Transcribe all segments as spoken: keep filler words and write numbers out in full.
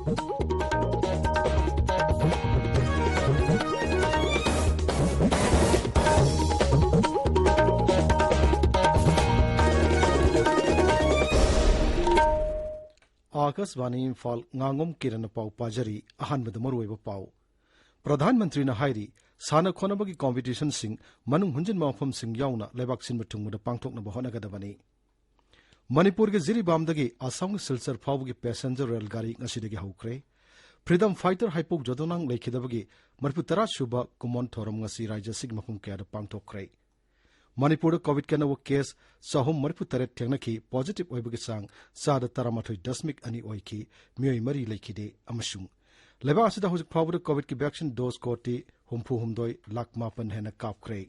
ꯑꯥꯀꯥꯁꯕꯥꯅꯤ ꯏꯝꯐꯥꯜ, ꯉꯥꯉꯣꯝ ꯀꯤꯔꯟꯅ ꯄꯥꯎ ꯄꯥꯖꯔꯤ꯫ ꯑꯍꯥꯟꯕꯗ ꯃꯔꯨꯑꯣꯏꯕ ꯄꯥꯎ꯫ ꯄ꯭ꯔꯙꯥꯟ ꯃꯟꯇ꯭ꯔꯤꯅ ꯍꯥꯏꯔꯤ, ꯁꯥꯟꯅ ꯈꯣꯠꯅꯕꯒꯤ ꯀꯣꯝꯄꯤꯇꯤꯁꯟꯁꯤꯡ ꯃꯅꯨꯡ ꯍꯨꯟꯖꯤꯟꯕ ꯃꯐꯝꯁꯤꯡ ꯌꯥꯎꯅ ꯂꯩꯕꯥꯛ ꯁꯤꯟꯕ ꯊꯨꯡꯕꯗ ꯄꯥꯡꯊꯣꯛꯅꯕ ꯍꯣꯠꯅꯒꯗꯕꯅꯤ꯫ ꯃꯅꯤꯄꯨꯔꯒꯤ ꯖꯤꯔꯤꯕꯥꯝꯗꯒꯤ ꯑꯁꯥꯝꯒꯤ ꯁꯤꯜꯆꯔ ꯐꯥꯎꯕꯒꯤ ꯄꯦꯁꯦꯟꯖꯔ ꯔꯦꯜ ꯒꯥꯔꯤ ꯉꯁꯤꯗꯒꯤ ꯍꯧꯈ꯭ꯔꯦ꯫ ꯐ꯭ꯔꯤꯗꯝ ꯐꯥꯏꯇꯔ ꯍꯩꯄꯧ ꯖꯣꯗꯣꯅꯥꯡ ꯂꯩꯈꯤꯗꯕꯒꯤ ꯃꯔꯤꯐꯨ ꯇꯔꯥ ꯁꯨꯕ ꯀꯨꯃꯣꯟ ꯊꯧꯔꯝ ꯉꯁꯤ ꯔꯥꯖ꯭ꯌ ꯑꯁꯤꯒꯤ ꯃꯐꯝ ꯀꯌꯥꯗ ꯄꯥꯡꯊꯣꯛꯈ꯭ꯔꯦ꯫ ꯃꯅꯤꯄꯨꯔꯗ ꯀꯣꯚꯤꯗꯀꯤ ꯑꯅꯧꯕ ꯀꯦꯁ ꯆꯍꯨꯝ ꯃꯔꯤꯐꯨ ꯇꯔꯦꯠ ꯊꯦꯡꯅꯈꯤ꯫ ꯄꯣꯖꯤꯇꯤꯚ ꯑꯣꯏꯕꯒꯤ ꯆꯥꯡ ꯆꯥꯗ ꯇꯔꯥꯃꯥꯊꯣꯏ ꯗꯁꯃꯤꯛ ꯑꯅꯤ ꯑꯣꯏꯈꯤ꯫ ꯃꯤꯑꯣꯏ ꯃꯔꯤ ꯂꯩꯈꯤꯗꯦ꯫ ꯑꯃꯁꯨꯡ ꯂꯩꯕꯥꯛ ꯑꯁꯤꯗ ꯍꯧꯖꯤꯛ ꯐꯥꯎꯕꯗ ꯀꯣꯚꯤꯗꯀꯤ ꯚꯦꯛꯁꯤꯟ ꯗꯣꯁ ꯀꯣꯇꯤ ꯍꯨꯝꯐꯨ ꯍꯨꯝꯗꯣꯏ ꯂꯥꯈ ꯃꯥꯄꯟ ꯍꯦꯟꯅ ꯀꯥꯞꯈ꯭ꯔꯦ꯫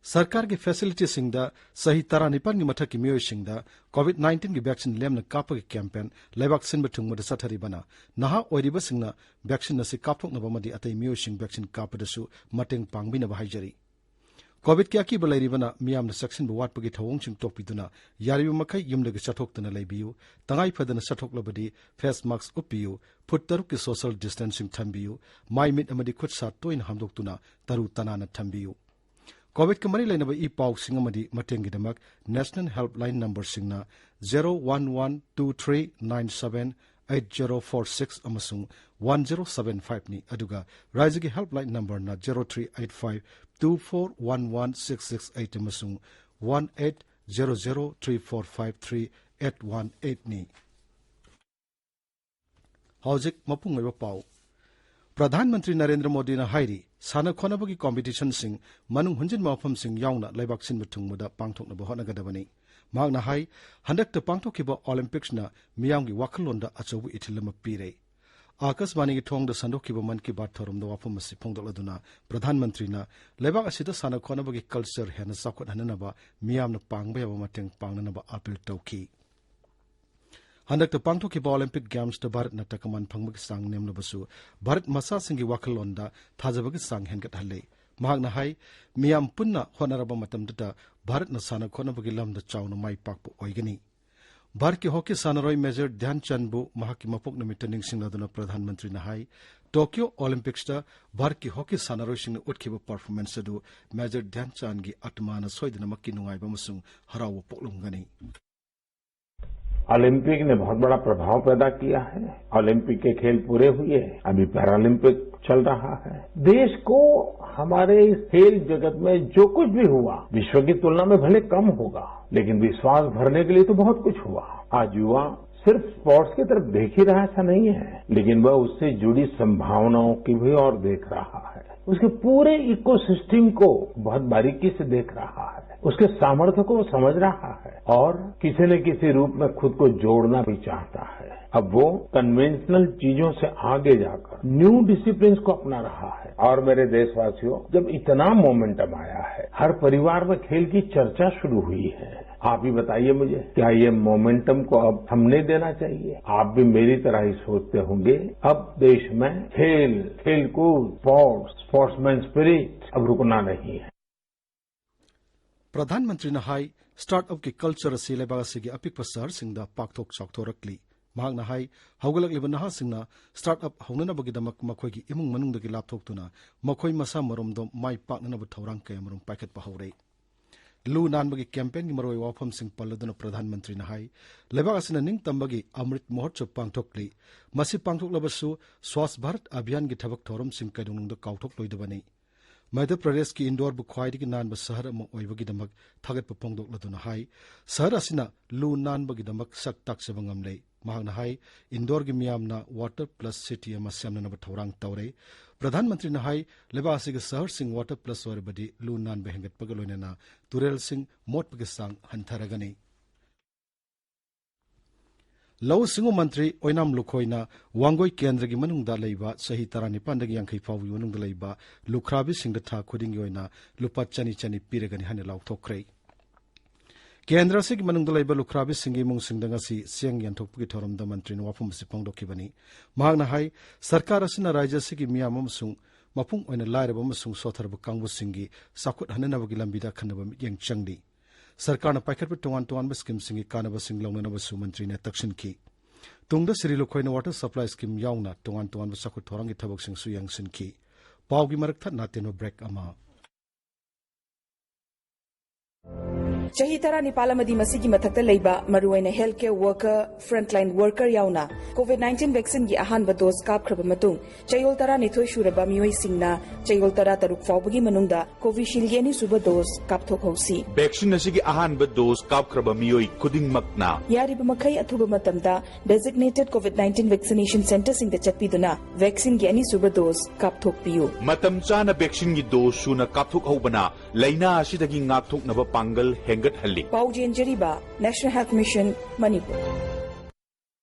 ꯁꯔꯀꯥꯔꯒꯤ ꯐꯦꯁꯤꯂꯤꯇꯤꯁꯤꯡꯗ ꯆꯍꯤ ꯇꯔꯥꯅꯤꯄꯥꯟꯒꯤ ꯃꯊꯛꯀꯤ ꯃꯤꯑꯣꯏꯁꯤꯡꯗ ꯀꯣꯚꯤꯗ ꯅꯥꯏꯟꯇꯤꯟꯒꯤ ꯚꯦꯛꯁꯤꯟ ꯂꯦꯝꯅ ꯀꯥꯞꯄꯒꯤ ꯀꯦꯝꯄꯦꯟ ꯂꯩꯕꯥꯛ ꯁꯤꯟꯕ ꯊꯨꯡꯕꯗ ꯆꯠꯊꯔꯤꯕꯅ ꯅꯍꯥ ꯑꯣꯏꯔꯤꯕꯁꯤꯡꯅ ꯚꯦꯛꯁꯤꯟ ꯑꯁꯤ ꯀꯥꯞꯊꯣꯛꯅꯕ ꯑꯃꯗꯤ ꯑꯇꯩ ꯃꯤꯑꯣꯏꯁꯤꯡ ꯚꯦꯛꯁꯤꯟ ꯀꯥꯞꯄꯗꯁꯨ ꯃꯇꯦꯡ ꯄꯥꯡꯕꯤꯅꯕ ꯍꯥꯏꯖꯔꯤ꯫ ꯀꯣꯚꯤꯗꯀꯤ ꯑꯀꯤꯕ ꯂꯩꯔꯤꯕꯅ ꯃꯤꯌꯥꯝꯅ ꯆꯦꯛꯁꯤꯟꯕ ꯋꯥꯠꯄꯒꯤ ꯊꯧꯑꯣꯡꯁꯤꯡ ꯇꯣꯛꯄꯤꯗꯨꯅ ꯌꯥꯔꯤꯕ ꯃꯈꯩ ꯌꯨꯝꯗꯒꯤ ꯆꯠꯊꯣꯛꯇꯅ ꯂꯩꯕꯤꯌꯨ꯫ ꯇꯉꯥꯏ ꯐꯗꯅ ꯆꯠꯊꯣꯛꯂꯕꯗꯤ ꯐꯦꯁ ꯃꯥꯛꯁ ꯎꯞꯄꯤꯌꯨ, ꯐꯨꯠ ꯇꯔꯨꯛꯀꯤ ꯁꯣꯁꯤꯌꯦꯜ ꯗꯤꯁꯇꯦꯟꯁꯤꯡ ꯊꯝꯕꯤꯌꯨ, ꯃꯥꯏ ꯃꯤꯠ ꯑꯃꯗꯤ ꯈꯨꯠ ꯁꯥ ꯇꯣꯏꯅ ꯍꯥꯝꯗꯣꯛꯇꯨꯅ ꯇꯔꯨ ꯇꯅꯥꯟꯅ ꯊꯝꯕꯤꯌꯨ꯫ ꯀꯣꯚꯤꯗꯀ ꯃꯔꯤ ꯂꯩꯅꯕ ꯏ ꯄꯥꯎꯁꯤꯡ ꯑꯃꯗꯤ ꯃꯇꯦꯡꯒꯤꯗꯃꯛ ꯅꯦꯁꯅꯦꯜ ꯍꯦꯜꯞꯂꯥꯏꯟ ꯅꯝꯕꯔꯁꯤꯡꯅ zero one one two three nine seven eight zero four six ꯑꯃꯁꯨꯡ ꯋꯥꯟ ꯖꯦꯔꯣ ꯁꯚꯦꯟ ꯐꯥꯏꯚꯅꯤ, ꯑꯗꯨꯒ ꯔꯥꯏꯖ꯭ꯌꯒꯤ ꯍꯦꯜꯞꯂꯥꯏꯟ ꯅꯝꯕꯔꯅ zero three eight five two four one one six six eight ꯑꯃꯁꯨꯡ one eight zero zero three four five three eight one ꯑꯩꯠꯅꯤ꯫ ꯍꯧꯖꯤꯛ ꯃꯄꯨꯡ ꯑꯣꯏꯕ ꯄꯥꯎ꯫ ꯄ꯭ꯔꯙꯥꯟ ꯃꯟꯇ꯭ꯔꯤ ꯅꯔꯦꯟꯗ꯭ꯔ ꯃꯣꯗꯤꯅ ꯍꯥꯏꯔꯤ, ꯁꯥꯟꯅ ꯈꯣꯠꯅꯕꯒꯤ ꯀꯣꯝꯄꯤꯇꯤꯁꯟꯁꯤꯡ ꯃꯅꯨꯡ ꯍꯨꯟꯖꯤꯟꯕ ꯃꯐꯝꯁꯤꯡ ꯌꯥꯎꯅ ꯂꯩꯕꯥꯛ ꯁꯤꯟꯕ ꯊꯨꯡꯕꯗ ꯄꯥꯡꯊꯣꯛꯅꯕ ꯍꯣꯠꯅꯒꯗꯕꯅꯤ꯫ ꯃꯍꯥꯛꯅ ꯍꯥꯏ, ꯍꯟꯗꯛꯇ ꯄꯥꯡꯊꯣꯛꯈꯤꯕ ꯑꯣꯂꯤꯝꯄꯤꯛꯁꯅ ꯃꯤꯌꯥꯝꯒꯤ ꯋꯥꯈꯜꯂꯣꯟꯗ ꯑꯆꯧꯕ ꯏꯊꯤꯜ ꯑꯃ ꯄꯤꯔꯦ꯫ ꯑꯥꯀꯥꯁꯕꯥꯅꯤꯒꯤ ꯊꯣꯡꯗ ꯁꯟꯗꯣꯛꯈꯤꯕ ꯃꯟ ꯀꯤ ꯕꯥꯠ ꯊꯧꯔꯝꯗ ꯋꯥꯐꯝ ꯑꯁꯤ ꯐꯣꯡꯗꯣꯛꯂꯗꯨꯅ ꯄ꯭ꯔꯙꯥꯟ ꯃꯟꯇ꯭ꯔꯤꯅ ꯂꯩꯕꯥꯛ ꯑꯁꯤꯗ ꯁꯥꯟꯅ ꯈꯣꯠꯅꯕꯒꯤ ꯀꯜꯆꯔ ꯍꯦꯟꯅ ꯆꯥꯎꯈꯠꯍꯟꯅꯅꯕ ꯃꯤꯌꯥꯝꯅ ꯄꯥꯡꯕ ꯌꯥꯕ ꯃꯇꯦꯡ ꯄꯥꯡꯅꯅꯕ ꯑꯥꯄꯤꯜ ꯇꯧꯈꯤ꯫ ꯍꯟꯗꯛꯇ ꯄꯥꯡꯊꯣꯛꯈꯤꯕ ꯑꯣꯂꯤꯝꯄꯤꯛ ꯒꯦꯝꯁꯇ ꯚꯥꯔꯠꯅ ꯇꯀꯃꯥꯟ ꯐꯪꯕꯒꯤ ꯆꯥꯡ ꯅꯦꯝꯂꯕꯁꯨ, ꯚꯥꯔꯠ ꯃꯆꯥꯁꯤꯡꯒꯤ ꯋꯥꯈꯜꯂꯣꯟꯗ ꯊꯥꯖꯕꯒꯤ ꯆꯥꯡ ꯍꯦꯟꯒꯠꯍꯜꯂꯦ꯫ ꯃꯍꯥꯛꯅ ꯍꯥꯏ, ꯃꯤꯌꯥꯝ ꯄꯨꯟꯅ ꯍꯣꯠꯅꯔꯕ ꯃꯇꯝꯗꯇ ꯚꯥꯔꯠꯅ ꯁꯥꯟꯅ ꯈꯣꯠꯅꯕꯒꯤ ꯂꯝꯗ ꯆꯥꯎꯅ ꯃꯥꯏ ꯄꯥꯛꯄ ꯑꯣꯏꯒꯅꯤ꯫ ꯚꯥꯔꯠꯀꯤ ꯍꯣꯀꯤ ꯁꯥꯟꯅꯔꯣꯏ ꯃꯦꯖꯔ ꯙ꯭ꯌꯥꯟ ꯆꯟꯕꯨ ꯃꯍꯥꯛꯀꯤ ꯃꯄꯣꯛ ꯅꯨꯃꯤꯠꯇ ꯅꯤꯡꯁꯤꯡꯂꯗꯨꯅ ꯄ꯭ꯔꯙꯥꯟ ꯃꯟꯇ꯭ꯔꯤꯅ ꯍꯥꯏ, ꯇꯣꯀꯤꯌꯣ ꯑꯣꯂꯤꯝꯄꯤꯛꯁꯇ ꯚꯥꯔꯠꯀꯤ ꯍꯣꯀꯤ ꯁꯥꯟꯅꯔꯣꯏꯁꯤꯡꯅ ꯎꯠꯈꯤꯕ ꯄꯔꯐꯣꯔꯃꯦꯟꯁ ꯑꯗꯨ ꯃꯦꯖꯔ ꯙ꯭ꯌꯥꯟ ꯆꯥꯟꯒꯤ ꯑꯥꯇꯃꯥꯅ ꯁꯣꯏꯗꯅꯃꯛꯀꯤ ꯅꯨꯡꯉꯥꯏꯕ ꯑꯃꯁꯨꯡ ꯍꯔꯥꯎꯕ ꯄꯣꯛꯂꯝꯒꯅꯤ꯫ ओलंपिक ने बहुत बड़ा प्रभाव पैदा किया है। ओलंपिक के खेल पूरे हुए, अभी पैरालंपिक चल रहा है। देश को हमारे इस खेल जगत में जो कुछ भी हुआ, विश्व की तुलना में भले कम होगा, लेकिन विश्वास भरने के लिए तो बहुत कुछ हुआ। आज युवा सिर्फ स्पोर्ट्स की तरफ देख ही रहा, ऐसा नहीं है, लेकिन वह उससे जुड़ी संभावनाओं की भी ओर देख रहा है। उसके पूरे इकोसिस्टम को बहुत बारीकी से देख रहा है, उसके सामर्थ्य को समझ रहा है और किसी न किसी रूप में खुद को जोड़ना भी चाहता है। अब वो कन्वेंशनल चीजों से आगे जाकर न्यू डिसिप्लिन को अपना रहा है। और मेरे देशवासियों, जब इतना मोमेंटम आया है, हर परिवार में खेल की चर्चा शुरू हुई है। आप ही बताइए मुझे, क्या ये मोमेंटम को अब थमने देना चाहिए? आप भी मेरी तरह ही सोचते होंगे। अब देश में खेल, खेलकूद, स्पोर्ट्स, स्पोर्ट्समैन स्पिरिट अब रुकना नहीं है। ꯄ꯭ꯔꯙꯥꯟ ꯃꯟꯇ꯭ꯔꯤꯅ ꯍꯥꯏ, ꯁ꯭ꯇꯥꯔꯠ ꯑꯞꯀꯤ ꯀꯜꯆꯔ ꯑꯁꯤ ꯂꯩꯕꯥꯛ ꯑꯁꯤꯒꯤ ꯑꯄꯤꯛꯄ ꯁꯍꯔꯁꯤꯡꯗ ꯄꯥꯛꯊꯣꯛ ꯆꯥꯎꯊꯣꯔꯛꯂꯤ꯫ ꯃꯍꯥꯛꯅ ꯍꯥꯏ, ꯍꯧꯒꯠꯂꯛꯂꯤꯕ ꯅꯍꯥꯁꯤꯡꯅ ꯁ꯭ꯇꯥꯔꯠ ꯑꯞ ꯍꯧꯅꯅꯕꯒꯤꯗꯃꯛ ꯃꯈꯣꯏꯒꯤ ꯏꯃꯨꯡ ꯃꯅꯨꯡꯗꯒꯤ ꯂꯥꯞꯊꯣꯛꯇꯨꯅ ꯃꯈꯣꯏ ꯃꯁꯥ ꯃꯔꯣꯝꯗꯣꯝ ꯃꯥꯏ ꯄꯥꯛꯅꯅꯕ ꯊꯧꯔꯥꯡ ꯀꯌꯥꯃꯔꯨꯝ ꯄꯥꯏꯈꯠꯄ ꯍꯧꯔꯦ꯫ ꯂꯨ ꯅꯥꯟꯕꯒꯤ ꯀꯦꯝꯄꯦꯟꯒꯤ ꯃꯔꯨꯑꯣꯏꯕ ꯋꯥꯐꯝꯁꯤꯡ ꯄꯜꯂꯗꯨꯅ ꯄ꯭ꯔꯙꯥꯟ ꯃꯟꯇ꯭ꯔꯤꯅ ꯍꯥꯏ, ꯂꯩꯕꯥꯛ ꯑꯁꯤꯅ ꯅꯤꯡꯇꯝꯕꯒꯤ ꯑꯃ꯭ꯔꯤꯠ ꯃꯍꯣꯠꯁꯕ ꯄꯥꯡꯊꯣꯛꯂꯤ꯫ ꯃꯁꯤ ꯄꯥꯡꯊꯣꯛꯂꯕꯁꯨ ꯁ꯭ꯋꯥꯁ ꯚꯥꯔꯠ ꯑꯚꯤꯌꯥꯟꯒꯤ ꯊꯕꯛ ꯊꯧꯔꯝꯁꯤꯡ ꯀꯩꯗꯧꯅꯨꯡꯗ ꯀꯥꯎꯊꯣꯛꯂꯣꯏꯗꯕꯅꯤ꯫ ꯃꯙ꯭ꯌ ꯄ꯭ꯔꯗꯦꯁꯀꯤ ꯏꯟꯗꯣꯔꯕꯨ ꯈ꯭ꯋꯥꯏꯗꯒꯤ ꯅꯥꯟꯕ ꯁꯍꯔ ꯑꯃ ꯑꯣꯏꯕꯒꯤꯗꯃꯛ ꯊꯥꯒꯠꯄ ꯐꯣꯡꯗꯣꯛꯂꯗꯨꯅ ꯍꯥꯏ, ꯁꯍꯔ ꯑꯁꯤꯅ ꯂꯨ ꯅꯥꯟꯕꯒꯤꯗꯃꯛ ꯁꯛ ꯇꯥꯛꯆꯕ ꯉꯝꯂꯦ꯫ ꯃꯍꯥꯛꯅ ꯍꯥꯏ, ꯏꯟꯗꯣꯔꯒꯤ ꯃꯤꯌꯥꯝꯅ ꯋꯥꯇꯔ ꯄ꯭ꯂꯁ ꯁꯤꯇꯤ ꯑꯃ ꯁꯦꯝꯅꯅꯕ ꯊꯧꯔꯥꯡ ꯇꯧꯔꯦ꯫ ꯄ꯭ꯔꯙꯥꯟ ꯃꯟꯇ꯭ꯔꯤꯅ ꯍꯥꯏ, ꯂꯩꯕꯥꯛ ꯑꯁꯤꯒꯤ ꯁꯍꯔꯁꯤꯡ ꯋꯥꯇꯔ ꯄ꯭ꯂꯁ ꯑꯣꯏꯔꯕꯗꯤ ꯂꯨ ꯅꯥꯟꯕ ꯍꯦꯟꯒꯠꯄꯒ ꯂꯣꯏꯅꯅ ꯇꯨꯔꯦꯜꯁꯤꯡ ꯃꯣꯠꯄꯒꯤ ꯆꯥꯡ ꯍꯟꯊꯔꯒꯅꯤ꯫ ꯂꯧꯎ ꯁꯤꯡꯎ ꯃꯟꯇ꯭ꯔꯤ ꯑꯣꯏꯅꯥꯝ ꯂꯨꯈꯣꯏꯅ ꯋꯥꯡꯒꯣꯏ ꯀꯦꯟꯗ꯭ꯔꯒꯤ ꯃꯅꯨꯡꯗ ꯂꯩꯕ ꯆꯍꯤ ꯇꯔꯥꯅꯤꯄꯥꯟꯗꯒꯤ ꯌꯥꯡꯈꯩ ꯐꯥꯎꯕꯒꯤ ꯃꯅꯨꯡꯗ ꯂꯩꯕ ꯂꯨꯈ꯭ꯔꯥꯕꯤꯁꯤꯡꯗ ꯊꯥ ꯈꯨꯗꯤꯡꯒꯤ ꯑꯣꯏꯅ ꯂꯨꯄꯥ ꯆꯅꯤ ꯆꯅꯤ ꯄꯤꯔꯒꯅꯤ ꯍꯥꯏꯅ ꯂꯥꯎꯊꯣꯛꯈ꯭ꯔꯦ꯫ ꯀꯦꯟꯗ꯭ꯔ ꯑꯁꯤꯒꯤ ꯃꯅꯨꯡꯗ ꯂꯩꯕ ꯂꯨꯈ꯭ꯔꯥꯕꯤꯁꯤꯡꯒꯤ ꯏꯃꯨꯡꯁꯤꯡꯗ ꯉꯁꯤ ꯆꯦꯡ ꯌꯦꯟꯊꯣꯛꯄꯒꯤ ꯊꯧꯔꯝꯗ ꯃꯟꯇ꯭ꯔꯤꯅ ꯋꯥꯐꯝ ꯑꯁꯤ ꯐꯣꯡꯗꯣꯛꯈꯤꯕꯅꯤ꯫ ꯃꯍꯥꯛꯅ ꯍꯥꯏ, ꯁꯔꯀꯥꯔ ꯑꯁꯤꯅ ꯔꯥꯖ꯭ꯌ ꯑꯁꯤꯒꯤ ꯃꯤꯌꯥꯝ ꯑꯃꯁꯨꯡ ꯃꯄꯨꯡ ꯑꯣꯏꯅ ꯂꯥꯏꯔꯕ ꯑꯃꯁꯨꯡ ꯁꯣꯠꯊꯔꯕ ꯀꯥꯡꯕꯨꯁꯤꯡꯒꯤ ꯆꯥꯎꯈꯠꯍꯟꯅꯅꯕꯒꯤ ꯂꯝꯕꯤꯗ ꯑꯈꯟꯅꯕ ꯃꯤꯠꯌꯦꯡ ꯆꯪꯂꯤ꯫ ꯁꯔꯀꯥꯔꯅ ꯄꯥꯏꯈꯠꯄ ꯇꯣꯉꯥꯟ ꯇꯣꯉꯥꯟꯕ ꯁ꯭ꯀꯤꯝꯁꯤꯡꯒꯤ ꯀꯥꯟꯅꯕꯁꯤꯡ ꯂꯧꯅꯅꯕꯁꯨ ꯃꯟꯇ꯭ꯔꯤꯅ ꯇꯛꯁꯤꯟꯈꯤ꯫ ꯇꯨꯡꯗ ꯁ꯭ꯔꯤ ꯂꯨꯈꯣꯏꯅ ꯋꯥꯇꯔ ꯁꯄ꯭ꯂꯥꯏ ꯁ꯭ꯀꯤꯝ ꯌꯥꯎꯅ ꯇꯣꯉꯥꯟ ꯇꯣꯉꯥꯟꯕ ꯆꯥꯎꯈꯠ ꯊꯧꯔꯥꯡꯒꯤ ꯊꯕꯛꯁꯤꯡꯁꯨ ꯌꯦꯡꯁꯤꯟꯈꯤ꯫ ꯄꯥꯎꯒꯤ ꯃꯔꯛ ꯊꯠꯅ ꯑꯇꯦꯟꯕ ꯕ꯭ꯔꯦꯛ ꯑꯃ꯫ ꯆꯍꯤ ꯇꯔꯥꯅꯤꯄꯥꯜ ꯑꯃꯗꯤ ꯃꯁꯤꯒꯤ ꯃꯊꯛꯇ ꯂꯩꯕ ꯃꯔꯨꯑꯣꯏꯅ health care worker, frontline worker ꯌꯥꯎꯅ COVID nineteen vaccine ꯒꯤ ꯑꯍꯥꯟꯕ dose ꯀꯥꯞꯈ꯭ꯔꯕ ꯃꯇꯨꯡ, ꯆꯌꯣꯜ ꯇꯔꯥꯅꯤꯊꯣꯏ ꯁꯨꯔꯕ ꯃꯤꯑꯣꯏꯁꯤꯡꯅ ꯆꯌꯣꯜ ꯇꯔꯥꯇꯔꯨꯛ ꯐꯥꯎꯕꯒꯤ ꯃꯅꯨꯡꯗ Covishield ꯒꯤ ꯑꯅꯤꯁꯨꯕ dose ꯀꯥꯞꯊꯣꯛꯍꯧꯁꯤ꯫ Vaccine ꯑꯁꯤꯒꯤ ꯑꯍꯥꯟꯕ dose ꯀꯥꯞꯈ꯭ꯔꯕ ꯃꯤꯑꯣꯏ ꯈꯨꯗꯤꯡꯃꯛꯅ ꯌꯥꯔꯤꯕ ꯃꯈꯩ ꯑꯊꯨꯕ ꯃꯇꯝꯗ designated COVID nineteen vaccination centre ꯁꯤꯡꯗ ꯆꯠꯄꯤꯗꯨꯅ vaccine ꯒꯤ ꯑꯅꯤꯁꯨꯕ dose ꯀꯥꯞꯊꯣꯛꯄꯤꯌꯨ꯫ ꯃꯇꯝ ꯆꯥꯅ vaccine ꯒꯤ dose ꯁꯨꯅ ꯀꯥꯞꯊꯣꯛꯍꯧꯕꯅ ꯂꯥꯏꯅꯥ ꯑꯁꯤꯗꯒꯤ ꯉꯥꯛꯊꯣꯛꯅꯕ ꯄꯥꯡꯒꯜ ꯍꯦꯟꯒꯠꯍꯜꯂꯤ꯫ ꯄꯥꯎ ꯖꯦꯟꯖꯔꯤꯕ, National Health Mission, ꯃꯅꯤꯄꯨꯔ꯫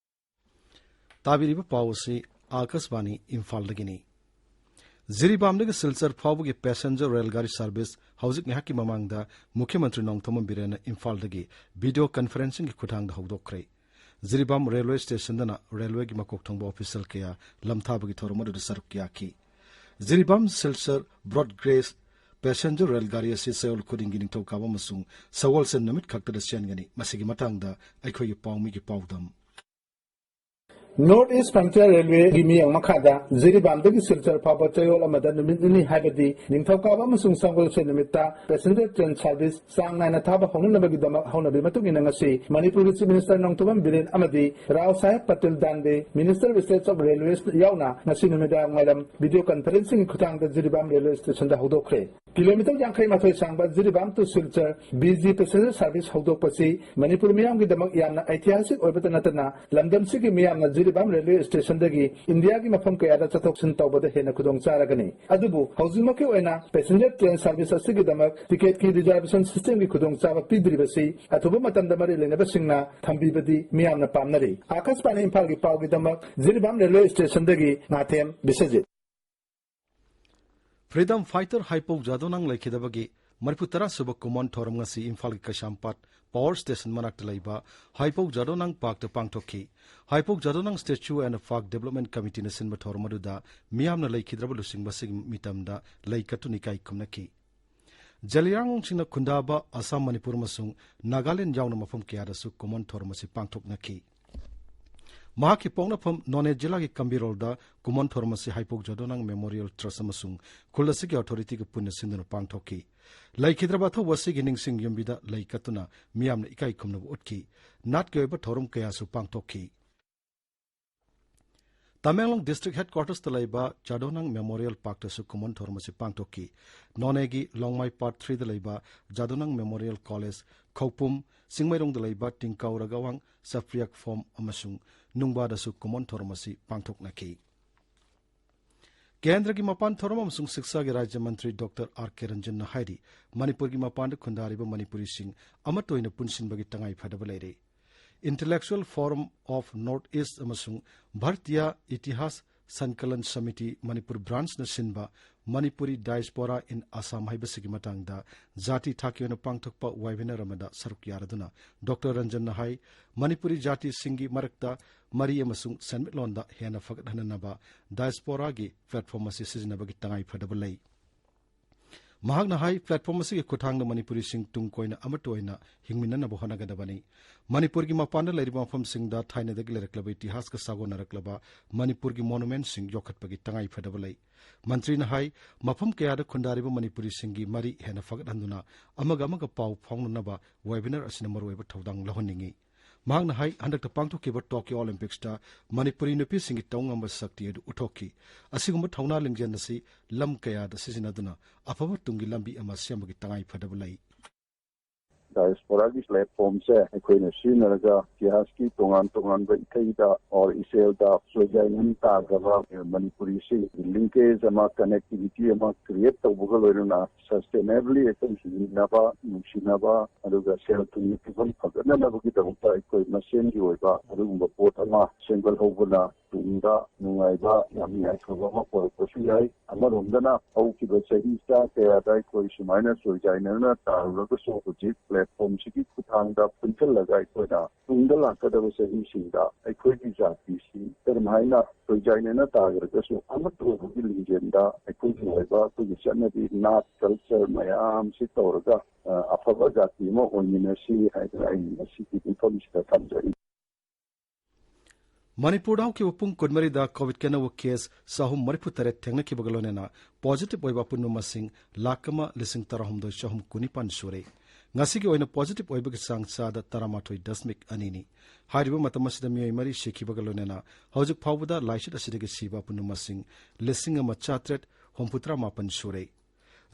ꯇꯥꯕꯤꯔꯤꯕ ꯄꯥꯎ ꯑꯁꯤ ꯑꯥꯀꯥꯁꯕꯥꯅꯤ ꯏꯝꯐꯥꯜꯗꯒꯤꯅꯤ꯫ ꯖꯤꯔꯤꯕꯥꯝꯗꯒꯤ ꯁꯤꯜꯆꯔ ꯐꯥꯎꯕꯒꯤ passenger ꯔꯦꯜ ꯒꯥꯔꯤ service ꯍꯧꯖꯤꯛ ꯉꯥꯏꯍꯥꯛꯀꯤ ꯃꯃꯥꯡꯗ ꯃꯨꯈ꯭ꯌ ꯃꯟꯇ꯭ꯔꯤ ꯅꯣꯡꯊꯣꯝꯕꯝ ꯕꯤꯔꯦꯟꯅ ꯏꯝꯐꯥꯜꯗꯒꯤ video conferencing ꯒꯤ ꯈꯨꯠꯊꯥꯡꯗ ꯍꯧꯗꯣꯛꯈ꯭ꯔꯦ꯫ ꯖꯤꯔꯤꯕꯥꯝ ꯔꯦꯜꯋꯦ ꯁ꯭ꯇꯦꯁꯟꯗꯅ ꯔꯦꯜꯋꯦꯒꯤ ꯃꯀꯣꯛ ꯊꯣꯡꯕ official ꯀꯌꯥ ꯂꯝꯊꯥꯕꯒꯤ ꯊꯧꯔꯝ ꯑꯗꯨꯗ ꯁꯔꯨꯛ ꯌꯥꯈꯤ꯫ Jiribam Silchar broad gauge passenger rail ꯒꯥꯔꯤ ꯑꯁꯤ ꯆꯌꯣꯜ ꯈꯨꯗꯤꯡꯒꯤ ꯅꯤꯡꯊꯧꯀꯥꯕ ꯑꯃꯁꯨꯡ ꯁꯒꯣꯜꯁꯦꯟ ꯅꯨꯃꯤꯠ ꯈꯛꯇꯗ ꯆꯦꯟꯒꯅꯤ꯫ ꯃꯁꯤꯒꯤ ꯃꯇꯥꯡꯗ ꯑꯩꯈꯣꯏꯒꯤ ꯄꯥꯎꯃꯤꯒꯤ ꯄꯥꯎꯗꯝ꯫ North East Frontier Railway ꯒꯤ ꯃꯤꯠꯌꯦꯡ ꯃꯈꯥꯗ ꯖꯤꯔꯤꯕꯥꯝꯗꯒꯤ ꯁꯤꯜꯆꯔ ꯐꯥꯎꯕ ꯆꯌꯣꯜ ꯑꯃꯗ ꯅꯨꯃꯤꯠ ꯅꯤꯅꯤ, ꯍꯥꯏꯕꯗꯤ ꯅꯤꯡꯊꯧꯀꯥꯕ ꯑꯃꯁꯨꯡ ꯁꯒꯣꯜꯁꯦꯟ ꯅꯨꯃꯤꯠꯇ passenger train service ꯆꯥꯡ ꯅꯥꯏꯅ ꯊꯥꯕ ꯍꯧꯅꯅꯕꯒꯤꯗꯃꯛ ꯍꯧꯅꯕꯤ ꯃꯇꯨꯡ ꯏꯟꯅ ꯉꯁꯤ ꯃꯅꯤꯄꯨꯔꯒꯤ Chief Minister ꯅꯣꯡꯊꯣꯝꯕꯝ ꯕꯤꯔꯦꯟ ꯑꯃꯗꯤ ꯔꯥꯎ ꯁꯥꯍꯦꯕ Patel ꯗꯥꯟꯕꯦ, Minister of State of Railways ꯌꯥꯎꯅ ꯉꯁꯤ ꯅꯨꯃꯤꯗꯥꯡ ꯋꯥꯏꯔꯝ video conferencing ꯒꯤ ꯈꯨꯠꯊꯥꯡꯗ ꯖꯤꯔꯤꯕꯥꯝ ꯔꯦꯜꯋꯦ ꯁ꯭ꯇꯦꯁꯟꯗ ꯍꯧꯗꯣꯛꯈ꯭ꯔꯦ꯫ Kilometre ꯌꯥꯡꯈꯩ ꯃꯥꯊꯣꯏ ꯁꯥꯡꯕ Jiribam to Silchar B G passenger service ꯍꯧꯗꯣꯛꯄꯁꯤ Manipur ꯃꯤꯌꯥꯝꯒꯤꯗꯃꯛ ꯌꯥꯝꯅ ꯏꯇꯤꯍꯥꯁꯤꯛ ꯑꯣꯏꯕꯇ ꯅꯠꯇꯅ, ꯂꯝꯗꯝꯁꯤꯒꯤ ꯃꯤꯌꯥꯝꯅ ꯖꯤꯔꯤꯕꯥꯝ ꯔꯦꯜꯋꯦ ꯁ꯭ꯇꯦꯁꯟꯗꯒꯤ ꯏꯟꯗꯤꯌꯥꯒꯤ ꯃꯐꯝ ꯀꯌꯥꯗ ꯆꯠꯊꯣꯛ ꯆꯠꯁꯤꯟ ꯇꯧꯕꯗ ꯍꯦꯟꯅ ꯈꯨꯗꯣꯡ ꯆꯥꯔꯒꯅꯤ꯫ ꯑꯗꯨꯕꯨ ꯍꯧꯖꯤꯛꯃꯛꯀꯤ ꯑꯣꯏꯅ passenger train service ꯑꯁꯤꯒꯤꯗꯃꯛ ticket ꯀꯤ reservation system ꯒꯤ ꯈꯨꯗꯣꯡꯆꯥꯕ ꯄꯤꯗ꯭ꯔꯤꯕꯁꯤ ꯑꯊꯨꯕ ꯃꯇꯝꯗ ꯃꯔꯤ ꯂꯩꯅꯕꯁꯤꯡꯅ ꯊꯝꯕꯤꯕꯗꯤ ꯃꯤꯌꯥꯝꯅ ꯄꯥꯝꯅꯔꯤ꯫ ꯑꯥꯀꯥꯁꯕꯥꯅꯤ ꯏꯝꯐꯥꯜꯒꯤ ꯄꯥꯎꯒꯤꯗꯃꯛ Jiribam railway ꯁ꯭ꯇꯦꯁꯟꯗꯒꯤ ꯉꯥꯊꯦꯝ Biswajit. Freedom fighter ꯍꯥꯏꯄꯧ ꯖꯥꯗꯣꯅꯥꯡ ꯂꯩꯈꯤꯗꯕꯒꯤ ꯃꯔꯤꯐꯨ ꯇꯔꯥ ꯁꯨꯕ ꯀꯨꯃꯣꯟ ꯊꯧꯔꯝ ꯉꯁꯤ ꯏꯝꯐꯥꯜꯒꯤ ꯀꯩꯁꯥꯝꯄꯥꯠ ꯄꯥꯋꯔ ꯁ꯭ꯇꯦꯁꯟ ꯃꯅꯥꯛꯇ ꯂꯩꯕ ꯍꯥꯏꯄꯧ ꯖꯥꯗꯣꯅꯥꯡ ꯄꯥꯔꯛꯇ ꯄꯥꯡꯊꯣꯛꯈꯤ꯫ ꯍꯥꯏꯄꯧ ꯖꯥꯗꯣꯅꯥꯡ ꯁ꯭ꯇꯦꯆꯨ ꯑꯦꯟ ꯄꯥꯔꯛ ꯗꯤꯕꯦꯂꯞꯃꯦꯟꯠ ꯀꯃꯤꯇꯤꯅ ꯁꯤꯟꯕ ꯊꯧꯔꯝ ꯑꯗꯨꯗ ꯃꯤꯌꯥꯝꯅ ꯂꯩꯈꯤꯗ꯭ꯔꯕ ꯂꯨꯆꯤꯡꯕꯁꯤꯡꯒꯤ ꯃꯤꯇꯝꯗ ꯂꯩ ꯀꯠꯇꯨꯅ ꯏꯀꯥꯏ ꯈꯨꯝꯅꯈꯤ꯫ ꯖꯂꯤꯌꯥꯡꯔꯣꯡꯁꯤꯡꯅ ꯈꯨꯟꯗꯥꯕ ꯑꯁꯥꯝ, ꯃꯅꯤꯄꯨꯔ ꯑꯃꯁꯨꯡ ꯅꯥꯒꯥꯂꯦꯟ ꯌꯥꯎꯅ ꯃꯐꯝ ꯀꯌꯥꯗꯁꯨ ꯀꯨꯃꯣꯟ ꯊꯧꯔꯝ ꯑꯁꯤ ꯄꯥꯡꯊꯣꯛꯅꯈꯤ꯫ ꯃꯍꯥꯛꯀꯤ ꯄꯣꯛꯅꯐꯝ ꯅꯣꯅꯦ ꯖꯤꯂꯥꯒꯤ ꯀꯝꯕꯤꯔꯣꯜꯗ ꯀꯨꯃꯣꯟ ꯊꯧꯔꯝ ꯑꯁꯤ ꯍꯥꯏꯄꯧ ꯖꯥꯗꯣꯅꯥꯡ ꯃꯦꯃꯣꯔꯤꯌꯦꯜ ꯇ꯭ꯔꯁ ꯑꯃꯁꯨꯡ ꯈꯨꯜ ꯑꯁꯤꯒꯤ ꯑꯣꯊꯣꯔꯤꯇꯤꯒ ꯄꯨꯟꯅ ꯁꯤꯟꯗꯨꯅ ꯄꯥꯡꯊꯣꯛꯈꯤ꯫ ꯂꯩꯈꯤꯗ꯭ꯔꯕ ꯑꯊꯧꯕ ꯑꯁꯤꯒꯤ ꯅꯤꯡꯁꯤꯡ ꯌꯨꯝꯕꯤꯗ ꯂꯩ ꯀꯠꯇꯨꯅ ꯃꯤꯌꯥꯝꯅ ꯏꯀꯥꯏ ꯈꯨꯝꯅꯕ ꯎꯠꯈꯤ꯫ ꯅꯥꯠꯀꯤ ꯑꯣꯏꯕ ꯊꯧꯔꯝ ꯀꯌꯥꯁꯨ ꯄꯥꯡꯊꯣꯛꯈꯤ꯫ ꯇꯃꯦꯡꯂꯣꯡ ꯗꯤꯁꯇ꯭ꯔꯤꯛ ꯍꯦꯗꯀ꯭ꯋꯥꯇꯔꯁꯇ ꯂꯩꯕ ꯖꯥꯗꯣꯅꯥꯡ ꯃꯦꯃꯣꯔꯤꯌꯦꯜ ꯄꯥꯔꯛꯇꯁꯨ ꯀꯨꯃꯣꯟ ꯊꯧꯔꯝ ꯑꯁꯤ ꯄꯥꯡꯊꯣꯛꯈꯤ꯫ ꯅꯣꯅꯦꯒꯤ ꯂꯣꯡꯃꯥꯏ ꯄꯥꯔꯠ ꯊ꯭ꯔꯤꯗ ꯂꯩꯕ ꯖꯥꯗꯣꯅꯥꯡ ꯃꯦꯃꯣꯔꯤꯌꯦꯜ ꯀꯣꯂꯦꯖ, ꯈꯧꯄꯨꯝ, ꯆꯤꯡꯃꯩꯔꯣꯡꯗ ꯂꯩꯕ ꯇꯤꯡꯀꯥꯎ ꯔꯒꯋꯥꯡ ꯁꯐ꯭ꯔꯤꯌꯥꯛ ꯐꯣꯝ ꯑꯃꯁꯨꯡ ꯅꯨꯡꯕꯥꯗꯁꯨ ꯀꯨꯃꯣꯟ ꯊꯧꯔꯝ ꯑꯁꯤ ꯄꯥꯡꯊꯣꯛꯅꯈꯤ꯫ ꯀꯦꯟꯗ꯭ꯔꯒꯤ ꯃꯄꯥꯟ ꯊꯧꯔꯝ ꯑꯃꯁꯨꯡ ꯁꯤꯛꯁꯥꯒꯤ ꯔꯥꯖ꯭ꯌ ꯃꯟꯇ꯭ꯔꯤ ꯗꯣꯛꯇꯔ ꯑꯥꯔ ꯀꯦ ꯔꯟꯖꯟꯅ ꯍꯥꯏꯔꯤ, ꯃꯅꯤꯄꯨꯔꯒꯤ ꯃꯄꯥꯟꯗ ꯈꯨꯟꯗꯥꯔꯤꯕ ꯃꯅꯤꯄꯨꯔꯤꯁꯤꯡ ꯑꯃꯠꯇ ꯑꯣꯏꯅ ꯄꯨꯟꯁꯤꯟꯕꯒꯤ ꯇꯉꯥꯏ ꯐꯗꯕ ꯂꯩꯔꯦ꯫ Intellectual Forum of North East ꯑꯃꯁꯨꯡ ꯚꯥꯔꯇꯤꯌꯥ ꯏꯇꯤꯍꯥꯁ ꯁꯟꯀꯂꯟ ꯁꯃꯤꯇꯤ ꯃꯅꯤꯄꯨꯔ ꯕ꯭ꯔꯥꯟꯆꯅ ꯁꯤꯟꯕ ꯃꯅꯤꯄꯨꯔꯤ ꯗꯥꯏꯁꯄꯣꯔꯥ ꯏꯟ ꯑꯁꯥꯝ ꯍꯥꯏꯕꯁꯤꯒꯤ ꯃꯇꯥꯡꯗ ꯖꯥꯇꯤ ꯊꯥꯛꯀꯤ ꯑꯣꯏꯅ ꯄꯥꯡꯊꯣꯛꯄ ꯋꯦꯕꯤꯅꯥꯔ ꯑꯃꯗ ꯁꯔꯨꯛ ꯌꯥꯔꯗꯨꯅ ꯗꯣꯛꯇꯔ ꯔꯟꯖꯟꯅ ꯍꯥꯏ, ꯃꯅꯤꯄꯨꯔꯤ ꯖꯥꯇꯤꯁꯤꯡꯒꯤ ꯃꯔꯛꯇ ꯃꯔꯤ ꯑꯃꯁꯨꯡ ꯁꯦꯟꯃꯤꯠꯂꯣꯟꯗ ꯍꯦꯟꯅ ꯐꯒꯠꯍꯟꯅꯅꯕ ꯗꯥꯏꯁꯄꯣꯔꯥꯒꯤ ꯄ꯭ꯂꯦꯠꯐꯣꯔꯝ ꯑꯁꯤ ꯁꯤꯖꯤꯟꯅꯕꯒꯤ ꯇꯉꯥꯏ ꯐꯗꯕ ꯂꯩ꯫ ꯃꯍꯥꯛꯅ ꯍꯥꯏ, ꯄ꯭ꯂꯦꯠꯐꯣꯔꯝ ꯑꯁꯤꯒꯤ ꯈꯨꯠꯊꯥꯡꯗ ꯃꯅꯤꯄꯨꯔꯤꯁꯤꯡ ꯇꯨꯡ ꯀꯣꯏꯅ ꯑꯃꯠꯇ ꯑꯣꯏꯅ ꯍꯤꯡꯃꯤꯟꯅꯅꯕ ꯍꯣꯠꯅꯒꯗꯕꯅꯤ꯫ ꯃꯅꯤꯄꯨꯔꯒꯤ ꯃꯄꯥꯟꯗ ꯂꯩꯔꯤꯕ ꯃꯐꯝꯁꯤꯡꯗ ꯊꯥꯏꯅꯗꯒꯤ ꯂꯩꯔꯛꯂꯕ ꯏꯇꯤꯍꯥꯁꯀ ꯁꯥꯒꯣꯟꯅꯔꯛꯂꯕ ꯃꯅꯤꯄꯨꯔꯒꯤ ꯃꯣꯅꯨꯃꯦꯟꯠꯁꯤꯡ ꯌꯣꯛꯈꯠꯄꯒꯤ ꯇꯉꯥꯏ ꯐꯗꯕ ꯂꯩ꯫ ꯃꯟꯇ꯭ꯔꯤꯅ ꯍꯥꯏ, ꯃꯐꯝ ꯀꯌꯥꯗ ꯈꯨꯟꯗꯥꯔꯤꯕ ꯃꯅꯤꯄꯨꯔꯤꯁꯤꯡꯒꯤ ꯃꯔꯤ ꯍꯦꯟꯅ ꯐꯒꯠꯍꯟꯗꯨꯅ ꯑꯃꯒ ꯑꯃꯒ ꯄꯥꯎ ꯐꯥꯎꯅꯅꯕ ꯋꯦꯕꯤꯅꯥꯔ ꯑꯁꯤꯅ ꯃꯔꯨꯑꯣꯏꯕ ꯊꯧꯗꯥꯡ ꯂꯧꯍꯟꯅꯤꯡꯏ꯫ ꯃꯍꯥꯛꯅ ꯍꯥꯏ, ꯍꯟꯗꯛꯇ ꯄꯥꯡꯊꯣꯛꯈꯤꯕ ꯇꯣꯀꯤꯌꯣ ꯑꯣꯂꯤꯝꯄꯤꯛꯁꯇ ꯃꯅꯤꯄꯨꯔꯤ ꯅꯨꯄꯤꯁꯤꯡꯒꯤ ꯇꯧꯉꯝꯕ ꯁꯛꯇꯤ ꯑꯗꯨ ꯎꯠꯊꯣꯛꯈꯤ꯫ ꯑꯁꯤꯒꯨꯝꯕ ꯊꯧꯅꯥ ꯂꯤꯡꯖꯦꯜ ꯑꯁꯤ ꯂꯝ ꯀꯌꯥꯗ ꯁꯤꯖꯤꯟꯅꯗꯨꯅ ꯑꯐꯕ ꯇꯨꯡꯒꯤ ꯂꯝꯕꯤ ꯑꯃ ꯁꯦꯝꯕꯒꯤ ꯇꯉꯥꯏ ꯐꯗꯕ ꯂꯩ꯫ ꯗꯥꯏꯁꯄꯣꯔꯥꯒꯤ ꯄ꯭ꯂꯦꯠꯐꯣꯝꯁꯦ ꯑꯩꯈꯣꯏꯅ ꯁꯤꯖꯤꯟꯅꯔꯒ ꯏꯇꯤꯍꯥꯁꯀꯤ ꯇꯣꯉꯥꯟ ꯇꯣꯉꯥꯟꯕ ꯏꯊꯩꯗ ꯑꯣꯔ ꯏꯆꯦꯜꯗ ꯁꯣꯏꯖꯥꯏꯅꯟ ꯇꯥꯈ꯭ꯔꯕ ꯃꯅꯤꯄꯨꯔꯤꯁꯤꯡ ꯂꯤꯡꯀꯦꯖ ꯑꯃ, ꯀꯅꯦꯛꯇꯤꯚꯤꯇꯤ ꯑꯃ ꯀ꯭ꯔꯤꯌꯦꯠ ꯇꯧꯕꯒ ꯂꯣꯏꯅꯅ ꯁꯁꯇꯦꯅꯦꯕꯂꯤ ꯑꯩꯈꯣꯏ ꯍꯤꯡꯃꯤꯟꯅꯕ, ꯅꯨꯡꯁꯤꯅꯕ, ꯑꯗꯨꯒ ꯁꯦꯜ ꯊꯨꯝꯒꯤ ꯐꯤꯕꯝ ꯐꯒꯠꯅꯅꯕꯒꯤꯗꯃꯛꯇ ꯑꯩꯈꯣꯏ ꯃꯁꯦꯟꯒꯤ ꯑꯣꯏꯕ ꯑꯗꯨꯒꯨꯝꯕ ꯄꯣꯠ ꯑꯃ ꯁꯦꯝꯒꯠꯍꯧꯕꯅ ꯇꯨꯡꯗ ꯅꯨꯡꯉꯥꯏꯕ, ꯌꯥꯝ ꯌꯥꯏꯐꯕ ꯑꯃ ꯄꯨꯔꯛꯄꯁꯨ ꯌꯥꯏ꯫ ꯑꯃꯔꯣꯝꯗꯅ ꯍꯧꯈꯤꯕ ꯆꯍꯤ ꯆꯥ ꯀꯌꯥꯗ ꯑꯩꯈꯣꯏ ꯁꯨꯃꯥꯏꯅ ꯆꯣꯏꯖꯥꯏꯅꯅ ꯇꯥꯔꯨꯔꯒꯁꯨ ꯍꯧꯖꯤꯛ ꯄ꯭ꯂꯦꯠ ꯐꯣꯝꯁꯤꯒꯤ ꯈꯨꯠꯊꯥꯡꯗ ꯄꯨꯟꯁꯤꯜꯂꯒ ꯑꯩꯈꯣꯏꯅ ꯇꯨꯡꯗ ꯂꯥꯛꯀꯗꯕ ꯆꯍꯤꯁꯤꯡꯗ ꯑꯩꯈꯣꯏꯒꯤ ꯖꯥꯇꯤꯁꯤ ꯀꯔꯝꯍꯥꯏꯅ ꯇꯣꯏꯖꯥꯏꯅꯅ ꯇꯥꯈ꯭ꯔꯒꯁꯨ ꯑꯃꯠꯇ ꯑꯣꯏꯕꯒꯤ ꯂꯤꯡꯖꯦꯜꯗ ꯑꯩꯈꯣꯏꯒꯤ ꯑꯣꯏꯕ ꯑꯩꯈꯣꯏꯒꯤ ꯆꯠꯅꯕꯤ, ꯅꯥꯠ, ꯀꯜꯆꯔ ꯃꯌꯥꯝꯁꯤ ꯇꯧꯔꯒ, ꯑ, ꯑꯐꯕ ꯖꯥꯇꯤ ꯑꯃ ꯑꯣꯏꯃꯤꯟꯅꯁꯤ ꯍꯥꯏꯗꯅ ꯑꯩ ꯉꯁꯤꯒꯤ ꯃꯐꯝꯁꯤꯗ ꯊꯝꯖꯔꯤ꯫ ꯃꯅꯤꯄꯨꯔꯗ ꯍꯧꯈꯤꯕ ꯄꯨꯡ ꯀꯨꯟꯃꯔꯤꯗ ꯀꯣꯚꯤꯗꯀꯤ ꯑꯅꯧꯕ ꯀꯦꯁ ꯆꯍꯨꯝ ꯃꯔꯤꯐꯨ ꯇꯔꯦꯠ ꯊꯦꯡꯅꯈꯤꯕꯒ ꯂꯣꯏꯅꯅ ꯄꯣꯖꯤꯇꯤꯚ ꯑꯣꯏꯕ ꯑꯄꯨꯟꯕ ꯃꯁꯤꯡ ꯂꯥꯈ ꯑꯃ ꯂꯤꯁꯤꯡ ꯇꯔꯥꯍꯨꯝꯗꯣꯏ ꯆꯍꯨꯝ ꯀꯨꯟꯅꯤꯄꯥꯟ ꯁꯨꯔꯦ꯫ ꯉꯁꯤꯒꯤ ꯑꯣꯏꯅ ꯄꯣꯖꯤꯇꯤꯚ ꯑꯣꯏꯕꯒꯤ ꯆꯥꯡ ꯆꯥꯗ ꯇꯔꯥꯃꯥꯊꯣꯏ ꯗꯁꯃꯤꯛ ꯑꯅꯤꯅꯤ꯫ ꯍꯥꯏꯔꯤꯕ ꯃꯇꯝ ꯑꯁꯤꯗ ꯃꯤꯑꯣꯏ ꯃꯔꯤ ꯁꯤꯈꯤꯕꯒ ꯂꯣꯏꯅꯅ ꯍꯧꯖꯤꯛ ꯐꯥꯎꯕꯗ ꯂꯥꯏꯆꯠ ꯑꯁꯤꯗꯒꯤ ꯁꯤꯕ ꯑꯄꯨꯟꯕ ꯃꯁꯤꯡ ꯂꯤꯁꯤꯡ ꯑꯃ ꯆꯥꯇ꯭ꯔꯦꯠ ꯍꯨꯝꯐꯨꯇꯔꯥ ꯃꯥꯄꯟ ꯁꯨꯔꯦ꯫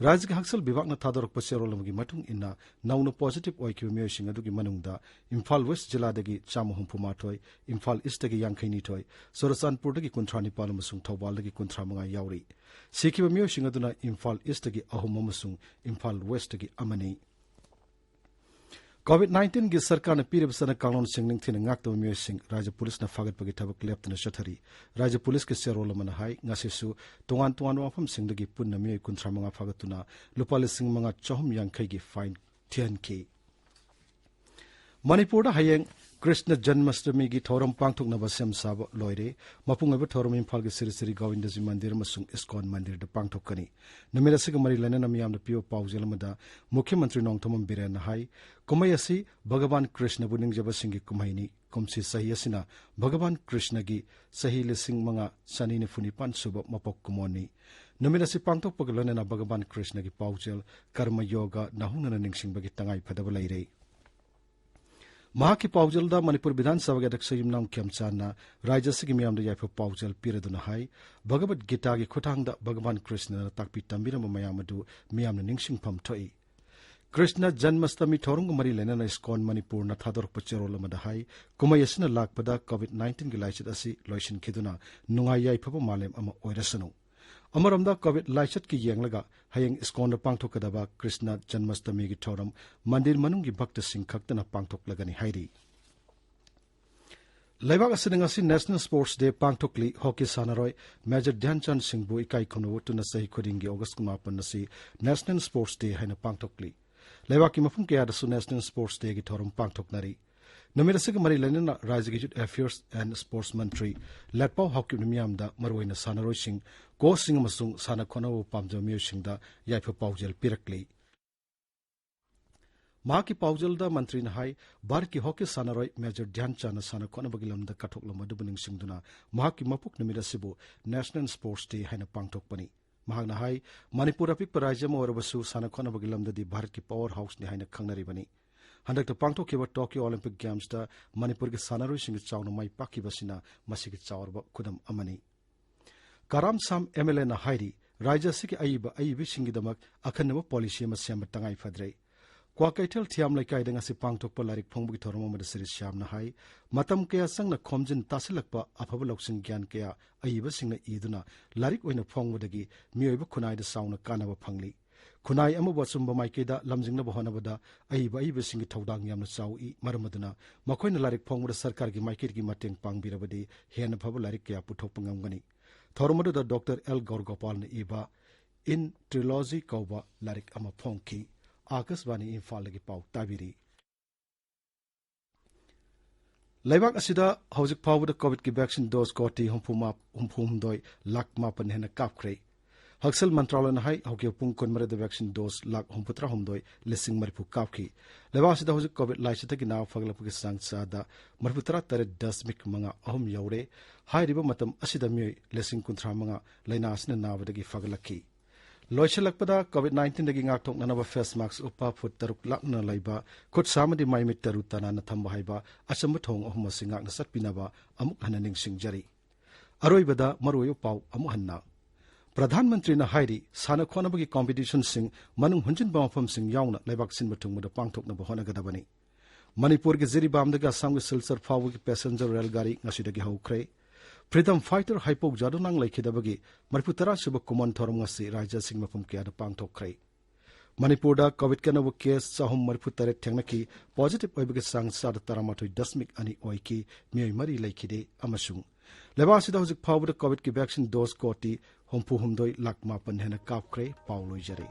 ꯔꯥꯖ꯭ꯌꯒꯤ ꯍꯛꯁꯦꯜ ꯕꯤꯚꯥꯒꯅ ꯊꯥꯗꯣꯔꯛꯄ ꯆꯦꯔꯣꯜ ꯑꯃꯒꯤ ꯃꯇꯨꯡ ꯏꯟꯅ, ꯅꯧꯅ ꯄꯣꯖꯤꯇꯤꯚ ꯑꯣꯏꯈꯤꯕ ꯃꯤꯑꯣꯏꯁꯤꯡ ꯑꯗꯨꯒꯤ ꯃꯅꯨꯡꯗ ꯏꯝꯐꯥꯜ ꯋꯦꯁ꯭ꯠ ꯖꯤꯂꯥꯗꯒꯤ ꯆꯥꯝꯃ ꯍꯨꯝꯐꯨ ꯃꯥꯊꯣꯏ, ꯏꯝꯐꯥꯜ ꯏꯁ꯭ꯠꯇꯒꯤ ꯌꯥꯡꯈꯩ ꯅꯤꯊꯣꯏ, ꯆꯨꯔꯆꯥꯟꯄꯨꯔꯗꯒꯤ ꯀꯨꯟꯊ꯭ꯔꯥ ꯅꯤꯄꯥꯜ ꯑꯃꯁꯨꯡ ꯊꯧꯕꯥꯜꯗꯒꯤ ꯀꯨꯟꯊ꯭ꯔꯥ ꯃꯉꯥ ꯌꯥꯎꯔꯤ꯫ ꯁꯤꯈꯤꯕ ꯃꯤꯑꯣꯏꯁꯤꯡ ꯑꯗꯨꯅ ꯏꯝꯐꯥꯜ ꯏꯁ꯭ꯠꯇꯒꯤ ꯑꯍꯨꯝ ꯑꯃꯁꯨꯡ ꯏꯝꯐꯥꯜ ꯋꯦꯁ꯭ꯠꯇꯒꯤ ꯑꯃꯅꯤ꯫ ꯀꯣꯚꯤꯗ ꯅꯥꯏꯟꯇꯤꯟꯒꯤ ꯁꯔꯀꯥꯔꯅ ꯄꯤꯔꯤꯕ ꯆꯠꯅ ꯀꯥꯡꯂꯣꯟꯁꯤꯡ ꯅꯤꯡꯊꯤꯅ ꯉꯥꯛꯇꯕ ꯃꯤꯑꯣꯏꯁꯤꯡ ꯔꯥꯖ꯭ꯌ ꯄꯨꯂꯤꯁꯅ ꯐꯥꯒꯠꯄꯒꯤ ꯊꯕꯛ ꯂꯦꯞꯇꯅ ꯆꯠꯊꯔꯤ꯫ ꯔꯥꯖ꯭ꯌ ꯄꯨꯂꯤꯁꯀꯤ ꯆꯦꯔꯣꯜ ꯑꯃꯅ ꯍꯥꯏ, ꯉꯁꯤꯁꯨ ꯇꯣꯉꯥꯟ ꯇꯣꯉꯥꯟꯕ ꯃꯐꯝꯁꯤꯡꯗꯒꯤ ꯄꯨꯟꯅ ꯃꯤꯑꯣꯏ ꯀꯨꯟꯊ꯭ꯔꯥ ꯃꯉꯥ ꯐꯥꯒꯠꯇꯨꯅ ꯂꯨꯄꯥ ꯂꯤꯁꯤꯡ ꯃꯉꯥ ꯆꯍꯨꯝ ꯌꯥꯡꯈꯩꯒꯤ ꯐꯥꯏꯟ ꯊꯤꯍꯟꯈꯤ꯫ ꯃꯅꯤꯄꯨꯔꯗ ꯍꯌꯦꯡ ꯀ꯭ꯔꯤꯁꯅ ꯖꯟꯃꯁꯇꯃꯤꯒꯤ ꯊꯧꯔꯝ ꯄꯥꯡꯊꯣꯛꯅꯕ ꯁꯦꯝ ꯁꯥꯕ ꯂꯣꯏꯔꯦ꯫ ꯃꯄꯨꯡ ꯑꯣꯏꯕ ꯊꯧꯔꯝ ꯏꯝꯐꯥꯜꯒꯤ ꯁ꯭ꯔꯤ ꯁ꯭ꯔꯤ ꯒꯣꯕꯤꯟꯗꯖꯤ ꯃꯟꯗꯤꯔ ꯑꯃꯁꯨꯡ ꯏꯁꯀꯣꯟ ꯃꯟꯗꯤꯔꯗ ꯄꯥꯡꯊꯣꯛꯀꯅꯤ꯫ ꯅꯨꯃꯤꯠ ꯑꯁꯤꯒ ꯃꯔꯤ ꯂꯩꯅꯅ ꯃꯤꯌꯥꯝꯗ ꯄꯤꯕ ꯄꯥꯎꯖꯦꯜ ꯑꯃꯗ ꯃꯨꯈ꯭ꯌ ꯃꯟꯇ꯭ꯔꯤ ꯅꯣꯡꯊꯣꯝꯕꯝ ꯕꯤꯔꯦꯟꯅ ꯍꯥꯏ, ꯀꯨꯝꯍꯩ ꯑꯁꯤ ꯚꯒꯕꯥꯟ ꯀ꯭ꯔꯤꯁꯅꯕꯨ ꯅꯤꯡꯖꯕꯁꯤꯡꯒꯤ ꯀꯨꯝꯍꯩꯅꯤ꯫ ꯀꯨꯝꯁꯤ ꯆꯍꯤ ꯑꯁꯤꯅ ꯚꯒꯕꯥꯟ ꯀ꯭ꯔꯤꯁꯅꯒꯤ ꯆꯍꯤ ꯂꯤꯁꯤꯡ ꯃꯉꯥ ꯆꯅꯤ ꯅꯤꯐꯨ ꯅꯤꯄꯥꯟ ꯁꯨꯕ ꯃꯄꯣꯛ ꯀꯨꯝꯑꯣꯟꯅꯤ꯫ ꯅꯨꯃꯤꯠ ꯑꯁꯤ ꯄꯥꯡꯊꯣꯛꯄꯒ ꯂꯣꯏꯅꯅ ꯚꯒꯕꯥꯟ ꯀ꯭ꯔꯤꯁꯅꯒꯤ ꯄꯥꯎꯖꯦꯜ ꯀꯔꯃ ꯌꯣꯒ ꯅꯧꯍꯧꯅꯅ ꯅꯤꯡꯁꯤꯡꯕꯒꯤ ꯇꯉꯥꯏ ꯐꯗꯕ ꯂꯩꯔꯦ꯫ ꯃꯍꯥꯛꯀꯤ ꯄꯥꯎꯖꯦꯜꯗ ꯃꯅꯤꯄꯨꯔ ꯕꯤꯙꯥꯟ ꯁꯚꯥꯒꯤ ꯑꯗ꯭ꯌꯛꯁ ꯌꯨꯝꯅꯥꯝ ꯈꯦꯝꯆꯥꯟꯅ ꯔꯥꯖ꯭ꯌ ꯑꯁꯤꯒꯤ ꯃꯤꯌꯥꯝꯗ ꯌꯥꯏꯐ ꯄꯥꯎꯖꯦꯜ ꯄꯤꯔꯗꯨꯅ ꯍꯥꯏ, ꯚꯒꯕꯠ ꯒꯤꯇꯥꯒꯤ ꯈꯨꯠꯊꯥꯡꯗ ꯚꯒꯕꯥꯟ ꯀ꯭ꯔꯤꯁꯅꯅ ꯇꯥꯛꯄꯤ ꯇꯝꯕꯤꯔꯝꯕ ꯃꯌꯥꯝ ꯑꯗꯨ ꯃꯤꯌꯥꯝꯅ ꯅꯤꯡꯁꯤꯡꯐꯝ ꯊꯣꯛꯏ꯫ ꯀ꯭ꯔꯤꯁꯅ ꯖꯟꯃꯁꯇꯃꯤ ꯊꯧꯔꯝꯒ ꯃꯔꯤ ꯂꯩꯅꯅ ꯏꯁꯀꯣꯟ ꯃꯅꯤꯄꯨꯔꯅ ꯊꯥꯗꯣꯔꯛꯄ ꯆꯦꯔꯣꯜ ꯑꯃꯗ ꯍꯥꯏ, ꯀꯨꯝꯍꯩ ꯑꯁꯤꯅ ꯂꯥꯛꯄꯗ ꯀꯣꯚꯤꯗ ꯅꯥꯏꯟꯇꯤꯟꯒꯤ ꯂꯥꯏꯆꯠ ꯑꯁꯤ ꯂꯣꯏꯁꯤꯟꯈꯤꯗꯨꯅ ꯅꯨꯡꯉꯥꯏ ꯌꯥꯏꯐꯕ ꯃꯥꯂꯦꯝ ꯑꯃ ꯑꯣꯏꯔꯁꯅꯨ꯫ ꯑꯃꯔꯣꯝꯗ ꯀꯣꯚꯤꯗ ꯂꯥꯏꯆꯠꯀꯤ ꯌꯦꯡꯂꯒ ꯍꯌꯦꯡ ꯏꯁꯀꯣꯟꯗ ꯄꯥꯡꯊꯣꯛꯀꯗꯕ ꯀ꯭ꯔꯤꯁꯅ ꯖꯟꯃꯁꯇꯃꯤꯒꯤ ꯊꯧꯔꯝ ꯃꯟꯗꯤꯔ ꯃꯅꯨꯡꯒꯤ ꯚꯛꯇꯁꯤꯡ ꯈꯛꯇꯅ ꯄꯥꯡꯊꯣꯛꯂꯒꯅꯤ ꯍꯥꯏꯔꯤ꯫ ꯂꯩꯕꯥꯛ ꯑꯁꯤꯗ ꯉꯁꯤ ꯅꯦꯁꯅꯦꯜ ꯁ꯭ꯄꯣꯔꯠꯁ ꯗꯦ ꯄꯥꯡꯊꯣꯛꯂꯤ꯫ ꯍꯣꯀꯤ ꯁꯥꯟꯅꯔꯣꯏ ꯃꯦꯖꯔ ꯙ꯭ꯌꯥꯟ ꯆꯟ ꯁꯤꯡꯕꯨ ꯏꯀꯥꯏ ꯈꯨꯝꯅꯕ ꯎꯠꯇꯨꯅ ꯆꯍꯤ ꯈꯨꯗꯤꯡꯒꯤ ꯑꯣꯒꯁ꯭ꯠ ꯀꯨꯟꯃꯥꯄꯟ ꯑꯁꯤ ꯅꯦꯁꯅꯦꯜ ꯁ꯭ꯄꯣꯔꯠꯁ ꯗꯦ ꯍꯥꯏꯅ ꯄꯥꯡꯊꯣꯛꯂꯤ꯫ ꯂꯩꯕꯥꯛꯀꯤ ꯃꯐꯝ ꯀꯌꯥꯗꯁꯨ National Sports Dayꯒꯤ ꯊꯧꯔꯝ ꯄꯥꯡꯊꯣꯛꯅꯔꯤ꯫ ꯅꯨꯃꯤꯠ ꯑꯁꯤꯒ ꯃꯔꯤ ꯂꯩꯅꯅ ꯔꯥꯖ꯭ꯌꯒꯤ Youth Affairs and Sports ꯃꯟꯇ꯭ꯔꯤ ꯂꯥꯠꯄꯥꯎ ꯍꯥꯎꯀꯤꯞꯅ ꯃꯤꯌꯥꯝꯗ ꯃꯔꯨꯑꯣꯏꯅ ꯁꯥꯟꯅꯔꯣꯏꯁꯤꯡ, ꯀꯣꯆꯁꯤꯡ ꯑꯃꯁꯨꯡ ꯁꯥꯟꯅ ꯈꯣꯠꯅꯕꯕꯨ ꯄꯥꯝꯖꯕ ꯃꯤꯑꯣꯏꯁꯤꯡꯗ ꯌꯥꯏꯐ ꯄꯥꯎꯖꯦꯜ ꯄꯤꯔꯛꯂꯤ꯫ ꯃꯍꯥꯛꯀꯤ ꯄꯥꯎꯖꯦꯜꯗ ꯃꯟꯇ꯭ꯔꯤꯅ ꯍꯥꯏ, ꯚꯥꯔꯠꯀꯤ ꯍꯣꯀꯤ ꯁꯥꯟꯅꯔꯣꯏ ꯃꯦꯖꯔ ꯙ꯭ꯌꯥꯟ ꯆꯥꯟꯅ ꯁꯥꯟꯅ ꯈꯣꯠꯅꯕꯒꯤ ꯂꯝꯗ ꯀꯠꯊꯣꯛꯂꯝꯕ ꯑꯗꯨꯕꯨ ꯅꯤꯡꯁꯤꯡꯗꯨꯅ ꯃꯍꯥꯛꯀꯤ ꯃꯄꯣꯛ ꯅꯨꯃꯤꯠ ꯑꯁꯤꯕꯨ National Sports Day ꯍꯥꯏꯅ ꯄꯥꯡꯊꯣꯛꯄꯅꯤ꯫ ꯃꯍꯥꯛꯅ ꯍꯥꯏ, ꯃꯅꯤꯄꯨꯔ ꯑꯄꯤꯛꯄ ꯔꯥꯖ꯭ꯌ ꯑꯃ ꯑꯣꯏꯔꯕꯁꯨ ꯁꯥꯟꯅ ꯈꯣꯠꯅꯕꯒꯤ ꯂꯝꯗꯗꯤ ꯚꯥꯔꯠꯀꯤ power houseꯅꯤ ꯍꯥꯏꯅ ꯈꯪꯅꯔꯤꯕꯅꯤ꯫ ꯍꯟꯗꯛꯇ ꯄꯥꯡꯊꯣꯛꯈꯤꯕ Tokyo Olympic Gamesꯇ ꯃꯅꯤꯄꯨꯔꯒꯤ ꯁꯥꯟꯅꯔꯣꯏꯁꯤꯡꯒꯤ ꯆꯥꯎꯅ ꯃꯥꯏ ꯄꯥꯛꯈꯤꯕ ꯑꯁꯤꯅ ꯃꯁꯤꯒꯤ ꯆꯥꯎꯔꯕ ꯈꯨꯗꯝ ꯑꯃꯅꯤ꯫ ꯀꯔꯥꯝ ꯁꯥꯝ MLAꯅ ꯍꯥꯏꯔꯤ, ꯔꯥꯖ꯭ꯌ ꯑꯁꯤꯒꯤ ꯑꯏꯕ ꯑꯏꯕꯤꯁꯤꯡꯒꯤꯗꯃꯛ ꯑꯈꯟꯅꯕ policy ꯑꯃ ꯁꯦꯝꯕ ꯇꯉꯥꯏ ꯐꯗ꯭ꯔꯦ꯫ ꯀ꯭ꯋꯥꯀꯩꯊꯦꯜ ꯊꯤꯌꯥꯝ ꯂꯩꯀꯥꯏꯗ ꯉꯁꯤ ꯄꯥꯡꯊꯣꯛꯄ ꯂꯥꯏꯔꯤꯛ ꯐꯣꯡꯕꯒꯤ ꯊꯧꯔꯝ ꯑꯃꯗ ꯁ꯭ꯔꯤ ꯁ꯭ꯌꯥꯝꯅ ꯍꯥꯏ, ꯃꯇꯝ ꯀꯌꯥ ꯆꯪꯅ ꯈꯣꯝꯖꯤꯟ ꯇꯥꯁꯤꯜꯂꯛꯄ ꯑꯐꯕ ꯂꯧꯁꯤꯡ ꯒ꯭ꯌꯥꯟ ꯀꯌꯥ ꯑꯏꯕꯁꯤꯡꯅ ꯏꯗꯨꯅ ꯂꯥꯏꯔꯤꯛ ꯑꯣꯏꯅ ꯐꯣꯡꯕꯗꯒꯤ ꯃꯤꯑꯣꯏꯕ ꯈꯨꯟꯅꯥꯏꯗ ꯆꯥꯎꯅ ꯀꯥꯟꯅꯕ ꯐꯪꯂꯤ꯫ ꯈꯨꯟꯅꯥꯏ ꯑꯃꯕꯨ ꯑꯆꯨꯝꯕ ꯃꯥꯏꯀꯩꯗ ꯂꯝꯖꯤꯡꯅꯕ ꯍꯣꯠꯅꯕꯗ ꯑꯏꯕ ꯑꯏꯕꯁꯤꯡꯒꯤ ꯊꯧꯗꯥꯡ ꯌꯥꯝꯅ ꯆꯥꯎꯏ꯫ ꯃꯔꯝ ꯑꯗꯨꯅ ꯃꯈꯣꯏꯅ ꯂꯥꯏꯔꯤꯛ ꯐꯣꯡꯕꯗ ꯁꯔꯀꯥꯔꯒꯤ ꯃꯥꯏꯀꯩꯗꯒꯤ ꯃꯇꯦꯡ ꯄꯥꯡꯕꯤꯔꯕꯗꯤ ꯍꯦꯟꯅ ꯐꯕ ꯂꯥꯏꯔꯤꯛ ꯀꯌꯥ ꯄꯨꯊꯣꯛꯄ ꯉꯝꯒꯅꯤ꯫ ꯊꯧꯔꯝ ꯑꯗꯨꯗ ꯗꯣꯛꯇꯔ ꯑꯦꯜ ꯒꯧꯔꯒꯣꯄꯥꯜꯅ ꯏꯕ In Trilogy ꯀꯧꯕ ꯂꯥꯏꯔꯤꯛ ꯑꯃ ꯐꯣꯡꯈꯤ꯫ ꯑꯥꯀꯥꯁꯕꯥꯅꯤ ꯏꯝꯐꯥꯜꯗꯒꯤ ꯄꯥꯎ ꯇꯥꯕꯤꯔꯤ꯫ ꯂꯩꯕꯥꯛ ꯑꯁꯤꯗ ꯍꯧꯖꯤꯛ ꯐꯥꯎꯕꯗ ꯀꯣꯚꯤꯗꯀꯤ vaccine dose ꯀꯣꯇꯤ ꯍꯨꯝꯐꯨ ꯃꯥ-, ꯍꯨꯝꯐꯨ ꯍꯨꯝꯗꯣꯏ ꯂꯥꯈ ꯃꯥꯄꯟ ꯍꯦꯟꯅ ꯀꯥꯞꯈ꯭ꯔꯦ꯫ ꯍꯛꯁꯦꯜ ꯃꯟꯇ꯭ꯔꯥꯂꯌꯅ ꯍꯥꯏ, ꯍꯧꯈꯤꯕ ꯄꯨꯡ ꯀꯨꯟꯃꯔꯤꯗ vaccine dose ꯂꯥꯈ ꯍꯨꯝꯐꯨꯇꯔꯥꯍꯨꯝꯗꯣꯏ ꯂꯤꯁꯤꯡ ꯃꯔꯤꯐꯨ ꯀꯥꯞꯈꯤ꯫ ꯂꯩꯕꯥꯛ ꯑꯁꯤꯗ ꯍꯧꯖꯤꯛ ꯀꯣꯚꯤꯗ ꯂꯥꯏꯆꯠꯇꯒꯤ ꯅꯥꯕ ꯐꯒꯠꯂꯛꯄꯒꯤ ꯆꯥꯡ ꯆꯥꯗ ꯃꯔꯤꯐꯨꯇꯔꯥ ꯇꯔꯦꯠ ꯗꯁꯃꯤꯛ ꯃꯉꯥ ꯑꯍꯨꯝ ꯌꯧꯔꯦ꯫ ꯍꯥꯏꯔꯤꯕ ꯃꯇꯝ ꯑꯁꯤꯗ ꯃꯤꯑꯣꯏ ꯂꯤꯁꯤꯡ ꯀꯨꯟꯊ꯭ꯔꯥ ꯃꯉꯥ ꯂꯥꯏꯅꯥ ꯑꯁꯤꯅ ꯅꯥꯕꯗꯒꯤ ꯐꯒꯠꯂꯛꯈꯤ꯫ ꯂꯣꯏꯁꯤꯜꯂꯛꯄꯗ, ꯀꯣꯚꯤꯗ ꯅꯥꯏꯟꯇꯤꯟꯗꯒꯤ ꯉꯥꯛꯊꯣꯛꯅꯅꯕ face mask ꯎꯞꯄ, ꯐꯨꯠ ꯇꯔꯨꯛ ꯂꯥꯞꯅꯅ ꯂꯩꯕ, ꯈꯨꯠ ꯁꯥ ꯑꯃꯗꯤ ꯃꯥꯏ ꯃꯤꯠ ꯇꯔꯨ ꯇꯅꯥꯟꯅ ꯊꯝꯕ ꯍꯥꯏꯕ ꯑꯆꯝꯕ ꯊꯧꯑꯣꯡ ꯑꯍꯨꯝ ꯑꯁꯤ ꯉꯥꯛꯅ ꯆꯠꯄꯤꯅꯕ ꯑꯃꯨꯛ ꯍꯟꯅ ꯅꯤꯡꯁꯤꯡꯖꯔꯤ꯫ ꯑꯔꯣꯏꯕꯗ ꯃꯔꯨꯑꯣꯏꯕ ꯄꯥꯎ ꯑꯃꯨꯛ ꯍꯟꯅ꯫ ꯄ꯭ꯔꯙꯥꯟ ꯃꯟꯇ꯭ꯔꯤꯅ ꯍꯥꯏꯔꯤ, ꯁꯥꯟꯅ ꯈꯣꯠꯅꯕꯒꯤ competitionꯁꯤꯡ, ꯃꯅꯨꯡ ꯍꯨꯟꯖꯤꯟꯕ ꯃꯐꯝꯁꯤꯡ ꯌꯥꯎꯅ ꯂꯩꯕꯥꯛ ꯁꯤꯟꯕ ꯊꯨꯡꯕꯗ ꯄꯥꯡꯊꯣꯛꯅꯕ ꯍꯣꯠꯅꯒꯗꯕꯅꯤ꯫ ꯃꯅꯤꯄꯨꯔꯒꯤ ꯖꯤꯔꯤꯕꯥꯝꯗꯒꯤ ꯑꯁꯥꯝꯒꯤ ꯁꯤꯜꯆꯔ ꯐꯥꯎꯕꯒꯤ passenger ꯔꯦꯜ ꯒꯥꯔꯤ ꯉꯁꯤꯗꯒꯤ ꯍꯧꯈ꯭ꯔꯦ꯫ Freedom fighter ꯍꯩꯄꯧ ꯖꯥꯗꯨꯅꯥꯡ ꯂꯩꯈꯤꯗꯕꯒꯤ ꯃꯔꯤꯐꯨ ꯇꯔꯥ ꯁꯨꯕ ꯀꯨꯃꯣꯟ ꯊꯧꯔꯝ ꯉꯁꯤ ꯔꯥꯖ꯭ꯌꯁꯤꯡ ꯃꯐꯝ ꯀꯌꯥꯗ ꯄꯥꯡꯊꯣꯛꯈ꯭ꯔꯦ꯫ ꯃꯅꯤꯄꯨꯔꯗ ꯀꯣꯚꯤꯗꯀꯤ ꯑꯅꯧꯕ case ꯆꯍꯨꯝ ꯃꯔꯤꯐꯨ ꯇꯔꯦꯠ ꯊꯦꯡꯅꯈꯤ꯫ Positive ꯑꯣꯏꯕꯒꯤ ꯆꯥꯡ ꯆꯥꯗ ꯇꯔꯥꯃꯥꯊꯣꯏ ꯗꯁꯃꯤꯛ ꯑꯅꯤ ꯑꯣꯏꯈꯤ꯫ ꯃꯤꯑꯣꯏ ꯃꯔꯤ ꯂꯩꯈꯤꯗꯦ꯫ ꯑꯃꯁꯨꯡ ꯂꯩꯕꯥꯛ ꯑꯁꯤꯗ ꯍꯧꯖꯤꯛ ꯐꯥꯎꯕꯗ ꯀꯣꯚꯤꯗꯀꯤ vaccine dose ꯀꯣꯇꯤ ꯍꯨꯝꯐꯨ ꯍꯨꯝꯗꯣꯏ ꯂꯥꯈ ꯃꯥꯄꯟ ꯍꯦꯟꯅ ꯀꯥꯞꯈ꯭ꯔꯦ꯫ ꯄꯥꯎ ꯂꯣꯏꯖꯔꯦ꯫